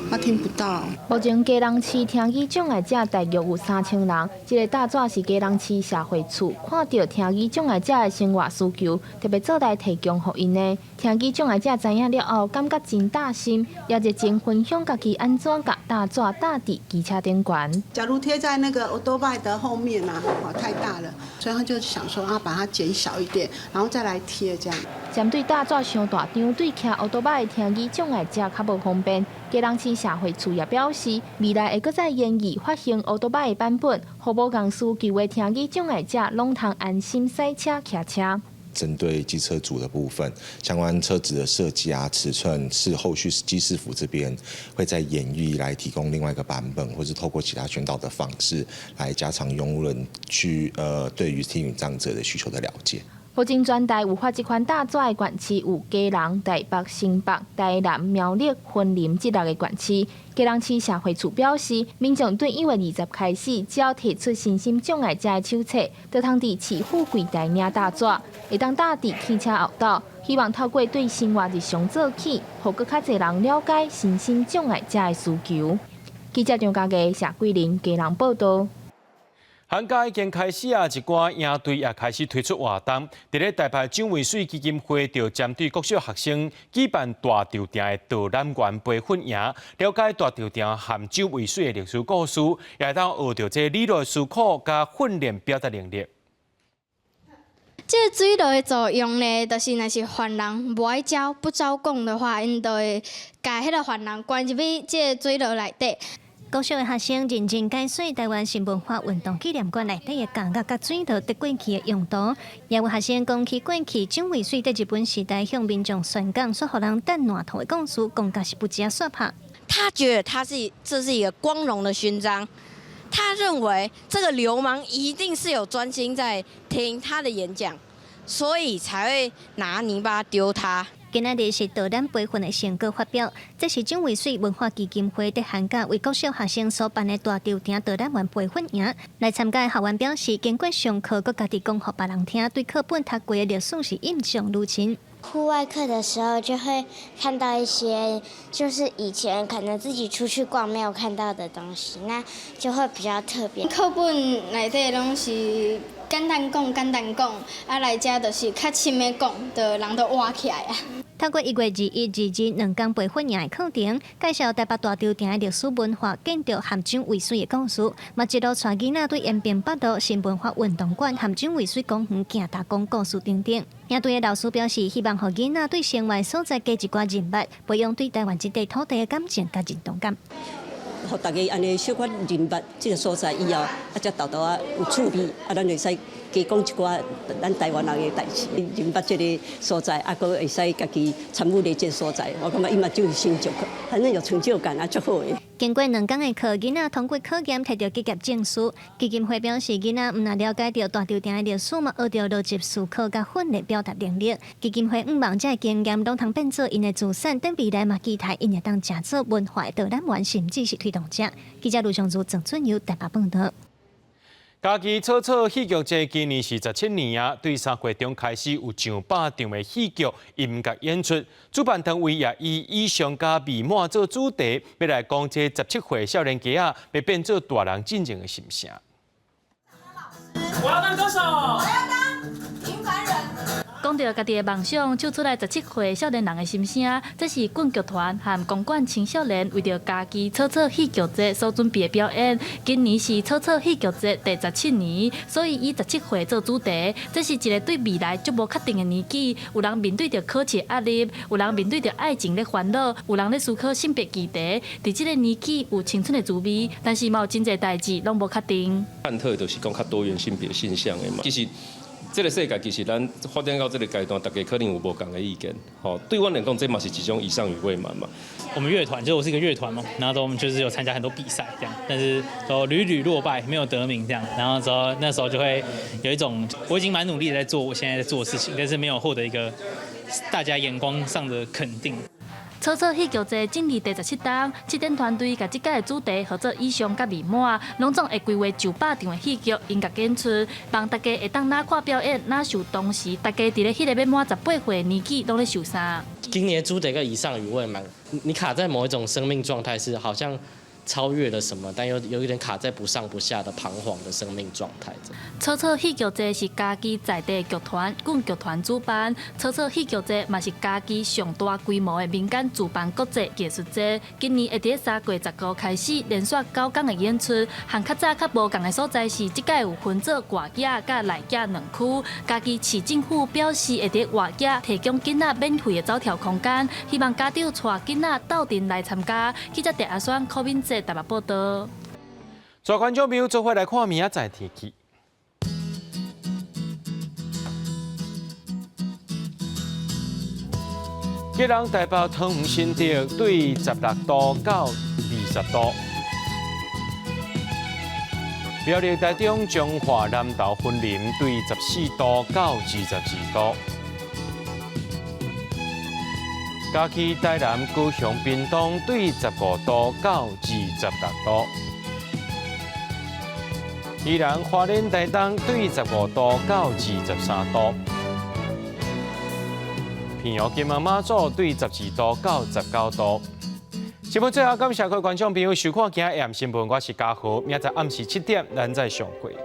他聽不到。目前基隆市聽肌障礙者大約有3000人。這个搭紙是基隆市社會處看著聽肌障礙者的生活需求，特別做來提供予𪜶的。聽肌障礙者知影了後，感覺真貼心，也熱情分享家己按怎共搭紙搭佇機車頂懸。假如貼在那個歐多拜的後面啊，太大了，所以他就想說啊，把它減小一點，然後再來貼這樣。針對搭紙傷大張，對騎歐多拜的聽肌障礙者較無方便。基隆市社會處也表示，未來會閣再研議發行歐多拜的版本，予無仝需求的聽肌障礙者攏通安心駛車騎車。針對機車族的部分，相關車子的設計啊、尺寸，是後續機師府這邊會再研議來提供另外一個版本，或是透過其他宣導的方式來加強用路人去對於聽語障者的需求的了解。目前全台有發這款搭紙的縣市有基隆、台北、新北、台南、苗栗、雲林這六个縣市。基隆市社會處表示，民眾對1月20開始，只要提出身心障礙者的手冊，就通佇市府櫃台領搭紙，會當搭佇汽車後斗。希望透過對生活日常做起，予閣較濟人了解身心障礙者的需求。記者張家傑、謝桂林基隆報導。寒假已經開始啊，一寡營隊也開始推出活動。佇咧台北蔣渭水基金會就針對國小學生舉辦大稻埕的導覽員培訓營，了解大稻埕和蔣渭水的歷史故事，也會當學著這理論思考佮訓練表達能力。這個水牢的作用呢，就是若是犯人無愛交不招供的話，𪜶就會共彼个犯人關入去這個水牢內底。國小的學生認真解說臺灣新文化運動紀念館內底的監獄佮水牢佇過去的用途，也有學生講起過去蔣渭水佇日本時代向民眾宣講，說予人擲爛塗的故事，講甲是不只煞拍。他覺得他是這是一個光榮的勳章，他認為這個流氓一定是有專心在聽他的演講，所以才會拿泥巴丟他。今仔日是導覽培訓的成果發表，這是蔣渭水文化基金會佇寒假為國小學生所辦的大稻埕導覽員培訓營。來參加的學員表示，經過上課，閣家己講予別人聽，對課本讀過的歷史是印象愈深。戶外課的時候就會看到一些，就是以前可能自己出去逛沒有看到的東西，那就會比較特別。課本內底攏是簡單講，簡單講，啊來遮就是較深的講，就人都活起來啊。透過1月21、22兩天培訓營的課程，介紹台北大稻埕的歷史文化、建築和蔣渭水的故事，嘛一路帶囡仔對延平北路新文化運動館和蔣渭水公園行踏講故事等等。營隊的老師表示，希望予囡仔對生活所在加一寡認捌，培養對臺灣這塊土地的感情佮認同感。予大家按呢小可認捌這个所在以後，啊，才沓沓仔有趣味，啊，咱會使加講一寡咱臺灣人的代誌，認捌這个所在，啊，閣會使家己參與咧這个所在，我感覺伊嘛就有成就感，反正有成就感啊，足好的。經過兩工的課，囡仔通過考驗，摕著結業證書。基金會表示，囡仔毋但了解著大稻埕的歷史，嘛學著邏輯思考佮訓練表達能力。基金會向望這个經驗攏通變做𪜶的資產，等未來嘛期待𪜶會當成做文化的導覽員，甚至是推動者。記者盧尚如、鄭俊佑台北報導。嘉義草草戲劇節今年是17年啊，對3月中開始有上百場的戲劇音樂演出。主辦單位也以以上佮未滿做主題，欲來講這17歲少年家仔欲變做大人進前的心聲。我要當歌手，我要當平凡人。講著家己的夢想，唱出來17歲少年人的心聲。這是棍劇團和公館青少年為著嘉義草草戲劇節所準備的表演。今年是草草戲劇節第十七年，所以以十七歲做主題。這是一个對未來足無確定的年紀。有人面對著考試壓力，有人面對著愛情咧煩惱，有人咧思考性別議題。佇這个年紀有青春的滋味，但是嘛有真濟代誌攏無確定。探討就是講較多元性別性向的嘛，其實。這个世界其實咱發展到這个階段，大家可能有無仝的意見。吼，對阮來講，這嘛是一種以上與未滿嘛。我們樂團就我是一個樂團嘛，然後我們就是有參加很多比賽這樣，但是都屢屢落敗，沒有得名這樣。然後之後那時候就會有一種我已經蠻努力的在做我現在在做的事情，但是沒有獲得一個大家眼光上的肯定。草草戲劇節進入第十七冬，七點團隊共這屆的主題號做以上佮未滿，攏總會規劃上百場的戲劇音樂演出，幫大家會當哪看表演，哪受當時大家佇咧彼个欲滿18歲的年紀攏咧受啥。今年主題個以上與未滿，你卡在某一種生命狀態，是好像超越了什麼，但又有一點卡在不上不下的彷徨的生命狀態。草草戲劇節是嘉義在地劇團、棍劇團主辦，草草戲劇節嘛是嘉義上大規模的民間主辦國際藝術節。今年會佇3月15開始，連續9天的演出。和較早較無仝的所在是，這屆有分做外野佮內野兩區。嘉義市政府表示，會佇外野提供囡仔免費的走跳空間，希望家長帶囡仔鬥陣來參加。記者鄭阿雙、柯敏哲台北報導。全觀眾朋友，做伙來看明仔載天氣。基隆、台北、桃園、新竹對16度到20度。苗栗、台中、彰化、南投、雲林對14度到22度。嘉義、台南、高雄、屏東對15度到26度。宜蘭、花蓮、台東對15度到23度。平陽、金門、馬祖對12度到19度。新聞最後感謝各位觀眾朋友收看今日的新聞，我是嘉豪，明仔載暗時7點，咱再相會。